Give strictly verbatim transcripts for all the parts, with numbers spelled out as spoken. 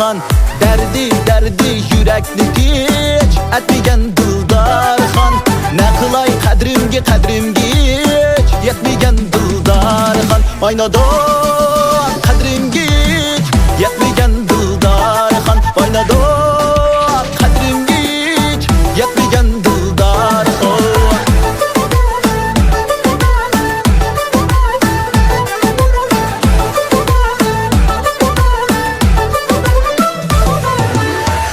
دەردى، دەردى يۈرەكنى تىنچ ئەتمىگەن دىلدارخان. نە قىلاي قەدرىمگە، قەدرىمگە ھېچ يەتمىگەن دىلدارخان. ۋاي نادان، قەدرىمگە ھېچ يەتمىگەن دىلدارخان. ۋاي نادان، قەدرىمگە ھېچ يەتمىگەن دىلدارخان.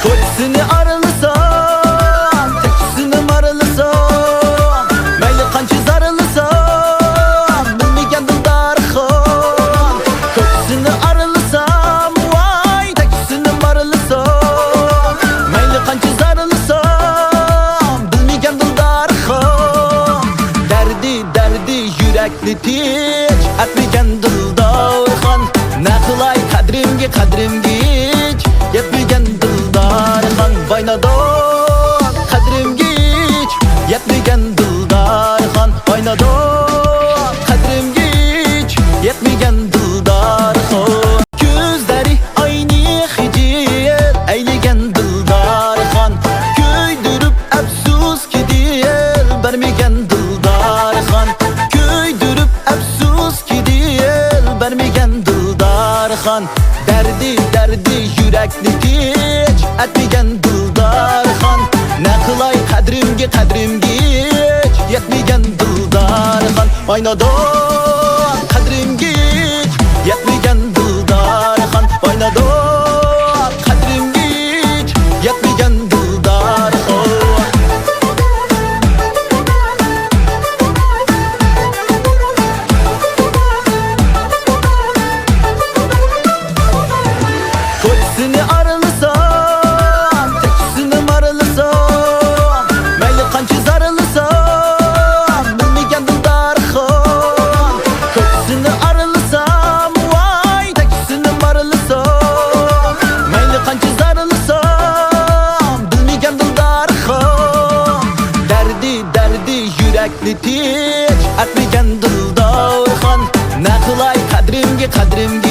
كوچىسىنى ئارىلىسام، تەكچىسىنى مارىلىسام، مەيلى قانچە زارىلىسام، بىلمىگەن دىلدارخان. كوچىسىنى ئارىلىسام، ۋاي، تەكچىسىنى مارىلىسام، مەيلى قانچە زارىلىسام، بىلمىگەن دىلدارخان. دەردى، دەردى يۈرەكنى تىنچ ئەتمىگەن دىلدارخان. نە قىلاي قەدرىمگە، قەدرىمگە ھېچ يەتمىگەن دىلدارخان. ۋاي نادان، قەدرىمگە ھېچ يەتمىگەن دىلدارخان. ۋاي نادان، قەدرىمگە ھېچ يەتمىگەن دىلدارخان. كۆزلىرى ئاينى خىجىل ئەيلىگەن دىلدارخان. كۆيدۈرۈپ ئەپسۇسكە دىل بەرمىگەن دىلدارخان. كۆيدۈرۈپ ئەپسۇسكە دىل بەرمىگەن دىلدارخان. دەردى، دەردى يۈرەكنى تىنچ ئەتمىگەن دىلدارخان. نە قىلاي قەدرىمگە، قەدرىمگە ھېچ يەتمىگەن دىلدارخان. ۋاي نادان، قەدرىمگە ھېچ يەتمىگەن دىلدارخان. ۋاي نادان، قەدرىمگە ھېچ يەتمىگەن دىلدارخان. كوچىسىنى ئارىلىسام، تەكچىسىنى مارىلىسام، مەيلى قانچە زارىلىسام، بىلمىگەن دىلدارخان. كوچىسىنى ئارىلىسام، ۋاي، تەكچىسىنى مارىلىسام، مەيلى قانچە زارىلىسام، بىلمىگەن دىلدارخان. دەردى، دەردى يۈرەكنى تىنچ ئەتمىگەن دىلدارخان. نە قىلاي قەدرىمگە، قەدرىمگە